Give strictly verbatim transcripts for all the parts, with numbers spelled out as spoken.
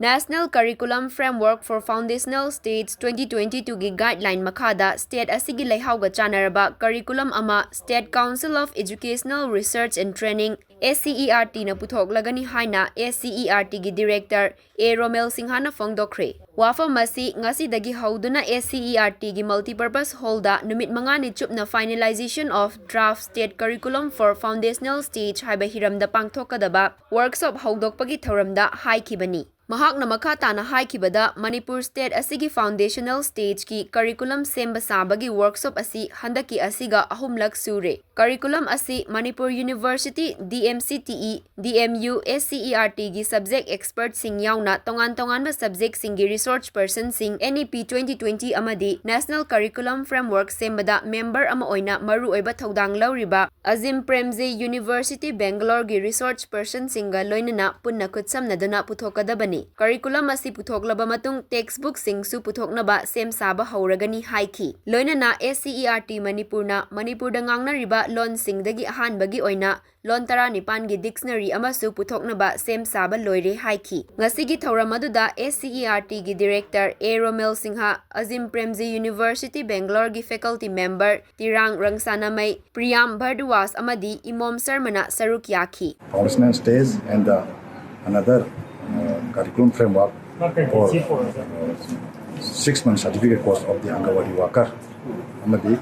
National Curriculum Framework for Foundational Stage twenty twenty-twoꯒꯤ guideline ꯃꯈꯥꯗ state ꯑꯁꯤꯒꯤ ꯂꯩꯍꯥꯎꯒ ꯆꯥꯟꯅꯔꯕ curriculum ꯑꯃ State Council of Educational Research and Training, S C E R T ꯅ ꯄꯨꯊꯣꯛꯂꯒꯅꯤ ꯍꯥꯏꯅ S C E R T ꯒꯤ director A ꯔꯣꯃꯦꯜ ꯁꯤꯡꯍꯅ ꯐꯣꯡꯗꯣꯛꯈ꯭ꯔꯦ꯫ ꯋꯥꯐꯝ ꯑꯁꯤ ꯉꯁꯤꯗꯒꯤ ꯍꯧꯗꯨꯅ S C E R T ꯒꯤ multipurpose hall ꯗ ꯅꯨꯃꯤꯠ ꯃꯉꯥꯅꯤ ꯆꯨꯞꯅ Finalization of Draft State Curriculum for Foundational Stage ꯍꯥꯏꯕ ꯍꯤꯔꯝꯗ ꯄꯥꯡꯊꯣꯛꯀꯗꯕ workshop ꯍꯧꯗꯣꯛꯄꯒꯤ ꯊꯧꯔꯝꯗ ꯍꯥꯏꯈꯤꯕꯅꯤ꯫ ꯃꯍꯥꯛꯅ ꯃꯈꯥ ꯇꯥꯅ ꯍꯥꯏꯈꯤꯕꯗ, ꯃꯅꯤꯄꯨꯔ state ꯑꯁꯤꯒꯤ foundational stage ꯀꯤ curriculum ꯁꯦꯝꯕ ꯁꯥꯕꯒꯤ workshop ꯑꯁꯤ ꯍꯟꯗꯛꯀꯤ ꯑꯁꯤꯒ ꯑꯍꯨꯝꯂꯛ ꯁꯨꯔꯦ꯫ Curriculum ꯑꯁꯤ Manipur University, D M C T E, D M U, S C E R T ꯒꯤ subject expert ꯁꯤꯡ ꯌꯥꯎꯅ ꯇꯣꯉꯥꯟ ꯇꯣꯉꯥꯟꯕ subject ꯁꯤꯡꯒꯤ resource person ꯁꯤꯡ, N E P twenty twenty ꯑꯃꯗꯤ National Curriculum Framework ꯁꯦꯝꯕꯗ member ꯑꯃ ꯑꯣꯏꯅ ꯃꯔꯨꯑꯣꯏꯕ ꯊꯧꯗꯥꯡ ꯂꯧꯔꯤꯕ Azim Premji, University Bangalore ꯒꯤ resource person ꯁꯤꯡꯒ ꯂꯣꯏꯅꯅ ꯄꯨꯟꯅ ꯈꯨꯠꯁꯝꯅꯗꯨꯅ ꯄꯨꯊꯣꯛꯀꯗꯕꯅꯤ꯫ Curriculum ꯑꯁꯤ ꯄꯨꯊꯣꯛꯂꯕ ꯃꯇꯨꯡ textbook ꯁꯤꯡꯁꯨ ꯄꯨꯊꯣꯛꯅꯕ ꯁꯦꯝ ꯁꯥꯕ ꯍꯧꯔꯒꯅꯤ ꯍꯥꯏꯈꯤ꯫ ꯂꯣꯏꯅꯅ S C E R T ꯃꯅꯤꯄꯨꯔꯅ ꯃꯅꯤꯄꯨꯔꯗ ꯉꯥꯡꯅꯔꯤꯕ ꯂꯣꯟꯁꯤꯡꯗꯒꯤ ꯑꯍꯥꯟꯕꯒꯤ ꯑꯣꯏꯅ ꯂꯣꯟ ꯇꯔꯥꯅꯤꯄꯥꯟꯒꯤ dictionary ꯑꯃꯁꯨ ꯄꯨꯊꯣꯛꯅꯕ ꯁꯦꯝ ꯁꯥꯕ ꯂꯣꯏꯔꯦ ꯍꯥꯏꯈꯤ꯫ ꯉꯁꯤꯒꯤ ꯊꯧꯔꯝ ꯑꯗꯨꯗ S C E R T ꯒꯤ director A ꯔꯣꯃꯦꯜ Singh, Azim Premji, University Bangalore ꯒꯤ faculty member ꯇꯤꯔꯥꯡ ꯔꯪꯁꯥꯅꯃꯩ, ꯄ꯭ꯔꯤꯌꯥꯝ ꯚꯔꯗ꯭ꯋꯥꯖ ꯑꯃꯗꯤ ꯏꯃꯣꯝ ꯁꯔꯃꯅ ꯁꯔꯨꯛ ꯌꯥꯈꯤ꯫ Foundational stage and the another uh, curriculum framework for uh, six month certificate course of the Anganwadi worker ꯑꯃꯗꯤ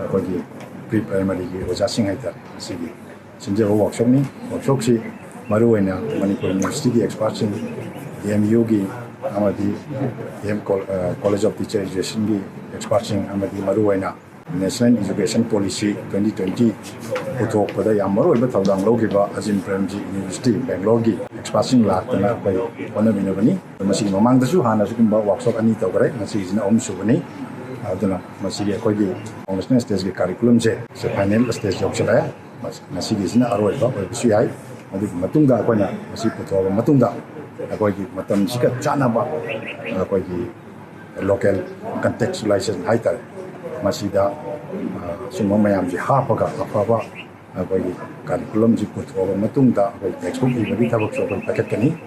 ꯑꯩꯈꯣꯏꯒꯤ pre primaryꯒꯤ ꯑꯣꯖꯥꯁꯤꯡ ꯍꯥꯏꯇꯥꯔꯦ, ꯃꯁꯤꯒꯤ ꯁꯤꯟꯖꯕ workshopꯅꯤ꯫ Workshopꯁꯤ ꯃꯔꯨꯑꯣꯏꯅ ꯃꯅꯤꯄꯨꯔ Universityꯒꯤ expertꯁꯤꯡ, D M Uꯒꯤ ꯑꯃꯗꯤ D M Col- ꯑ, College of Teacher Educationꯒꯤ expertꯁꯤꯡ ꯑꯃꯗꯤ ꯃꯔꯨꯑꯣꯏꯅ National Education Policy twenty twenty ꯄꯨꯊꯣꯛꯄꯗ ꯌꯥꯝ ꯃꯔꯨꯑꯣꯏꯕ ꯊꯧꯗꯥꯡ ꯂꯧꯈꯤꯕ Azim Premji University Bangaloreꯒꯤ expertꯁꯤꯡ ꯂꯥꯛꯇꯅ ꯑꯩꯈꯣꯏ ꯍꯣꯠꯅꯃꯤꯟꯅꯕꯅꯤ꯫ ꯃꯁꯤꯒꯤ ꯃꯃꯥꯡꯗꯁꯨ ꯍꯥꯟꯅ ꯁꯤꯒꯨꯝꯕ workshop ꯑꯅꯤ ꯇꯧꯈ꯭ꯔꯦ, ꯉꯁꯤꯒꯤꯁꯤꯅ ꯑꯍꯨꯝ ꯁꯨꯕꯅꯤ꯫ ꯑꯗꯨꯅ ꯃꯁꯤꯒꯤ ꯑꯩꯈꯣꯏꯒꯤ Foundational stageꯀꯤ curriculumꯁꯦ ꯁꯤ final stage ꯌꯧꯁꯤꯜꯂꯛꯑꯦ꯫ ꯃꯁ- ꯉꯁꯤꯒꯤꯁꯤꯅ ꯑꯔꯣꯏꯕ ꯑꯣꯏꯕꯁꯨ ꯌꯥꯏ꯫ ꯑꯗꯨꯒꯤ ꯃꯇꯨꯡꯗ ꯑꯩꯈꯣꯏꯅ ꯃꯁꯤ ꯄꯨꯊꯣꯛꯑꯕ ꯃꯇꯨꯡꯗ ꯑꯩꯈꯣꯏꯒꯤ ꯃꯇꯝꯁꯤꯒ ꯆꯥꯟꯅꯕ ꯑꯩꯈꯣꯏꯒꯤ local contextualization ꯍꯥꯏꯇꯥꯔꯦ, ꯃꯁꯤꯗ ꯑ, ꯁꯨꯝꯕ ꯃꯌꯥꯝꯁꯦ ꯍꯥꯞꯄꯒ ꯑꯐꯕ ꯑꯩꯈꯣꯏꯒꯤ curriculumꯁꯤ ꯄꯨꯊꯣꯛꯑꯕ ꯃꯇꯨꯡꯗ ꯑꯩꯈꯣꯏ textbook ꯏꯕꯒꯤ ꯊꯕꯛꯁꯨ ꯑꯩꯈꯣꯏ ꯄꯥꯏꯈꯠꯀꯅꯤ꯫